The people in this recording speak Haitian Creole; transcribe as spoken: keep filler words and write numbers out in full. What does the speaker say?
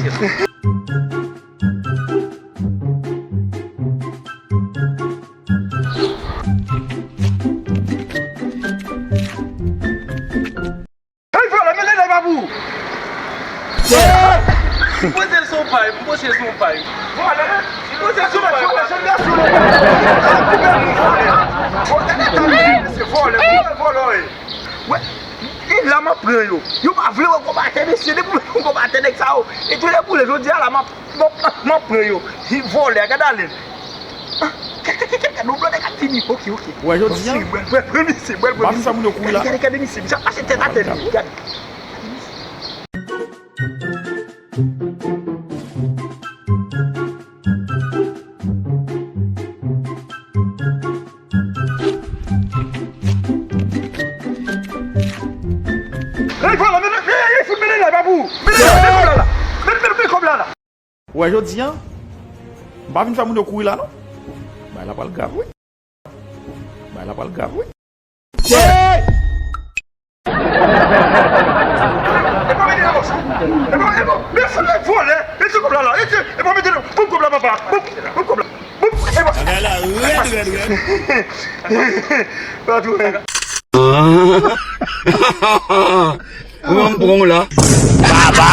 Hey, vòlè, men lè pa pou ou. M panse l se yon pay, m panse l se yon pay. Vòlè, men. M panse l se yon pay. Vòlè, vòlè, vòlè, vòlè. Vòlè, vòlè, vòlè. Wè, e la m ap pran yo. Yo pa vle wè konbatè, mesye. Depi w konbatè nèg sa yo, e tou lè boule, jodi a la m ap, m ap, m ap pran yo. Vòlè, gade ale. Ah, gade, gade, gade, gade, yon blòdè k ap vini. Ok, ok. Ou wè jodi a? Misye, bwè, bwè, bwè, misye, bwè, bwè, misye. M pa fin fè moun yo kouri la. Gade, gade, gade, misye. Misye ap pase tèt atè li. Gade. Ey, vòlè, men, men, ey, ey, fout, men, men, men, pa pou ou. Men, men, men, kòb la la. Men, men, men, kòb la la. Ou wè jodi a, m pa vin fè moun yo kouri la, non. Bagay la pral grav, wi. Bagay la pral grav, wi. Hey! E pa mete nan bòs. E pa, e pa, men se vòlè. Mete kòb la la. Mete, e pa mete nan, pran kòb la, papa. Pran, pran kòb la. Pran, e pa. Bagay la rèd, rèd, rèd. Pa tou, hein. Ou menm pran w la. Baba.